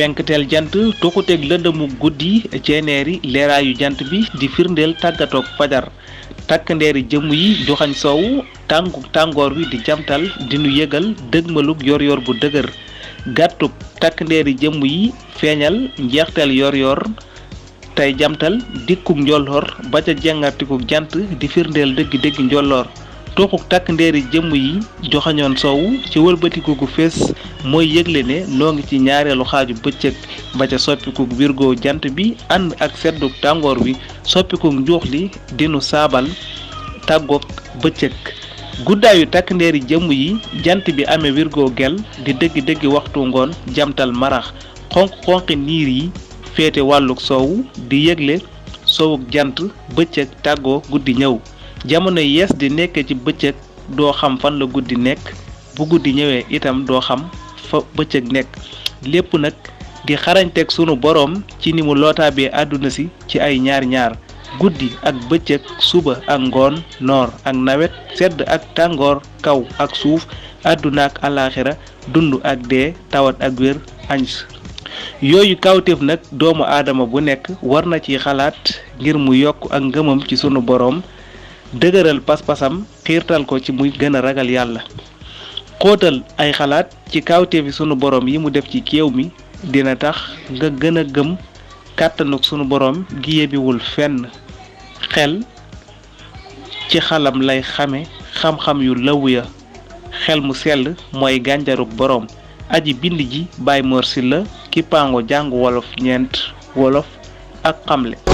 penkteel jant toxuteeg lëndëmu guddi ceeneeri leeraayu jant bi di firndeel tàggatoog fajar takk ndeeri jëmm yi joxañ soow tàngoor wi di jamtal di nu yëgal dëgmalug yor bu dëgër gàttub takk ndeeri jëmm yi feeñal njeexteel yor tey jamtal dikkug njolloor ba ca jengatikug jant di firndeel dëgg-dëgg njolloor toxuk takk ndeeri jëmm yi joxañoon soow ci wëlbatiku gu fees mooy yëgle ne noo ngi ci ñaareelu xaaju bëccëg ba ca soppikug wirgo jant bi ànd ak seddug tàngoor wi soppikug njuux li dinu saabal tàggoog bëccëg guddaayu takk ndeeri jëmm yi jant bi amee wirgo gel di dëgg-dëgg waxtu ngoon jamtal marax xonqi niir yi féete wàllug soow di yëgle soowug jant bëccëg tàggoo guddi ñëw jamono yees di nekk ci bëccëg doo xam fan la guddi nekk bu guddi ñëwee itam doo xam fa bëccëg nekk lépp nag di xarañteeg sunu boroom ci ni mu lootaabee àdduna si ci ay ñaar guddi ak bëccëg suba ak ngoon noor ak nawet sedd ak tàngoor kaw ak suuf àdduna ak alaaxira dund ak dee tawat ak wér añs yooyu kawteef nag doomu aadama bu nekk war na ci xalaat ngir mu yokk ak ngëmam ci sunu boroom dëgëral pas-pasam xiirtal ko ci muy gën a ragal yàlla xóotal ay xalaat ci kawteefi sunu boroom yi mu def ci kéew mi dina tax nga gën a gëm kàttanuk sunu boroom gi yebiwul fenn xel ci xalam lay xame xam-xam yu law ya xel mu sell mooy gànjarug boroom aji bind ji Baye Mor Sylla Kippaango jàng wolof ñeent wolof ak xamle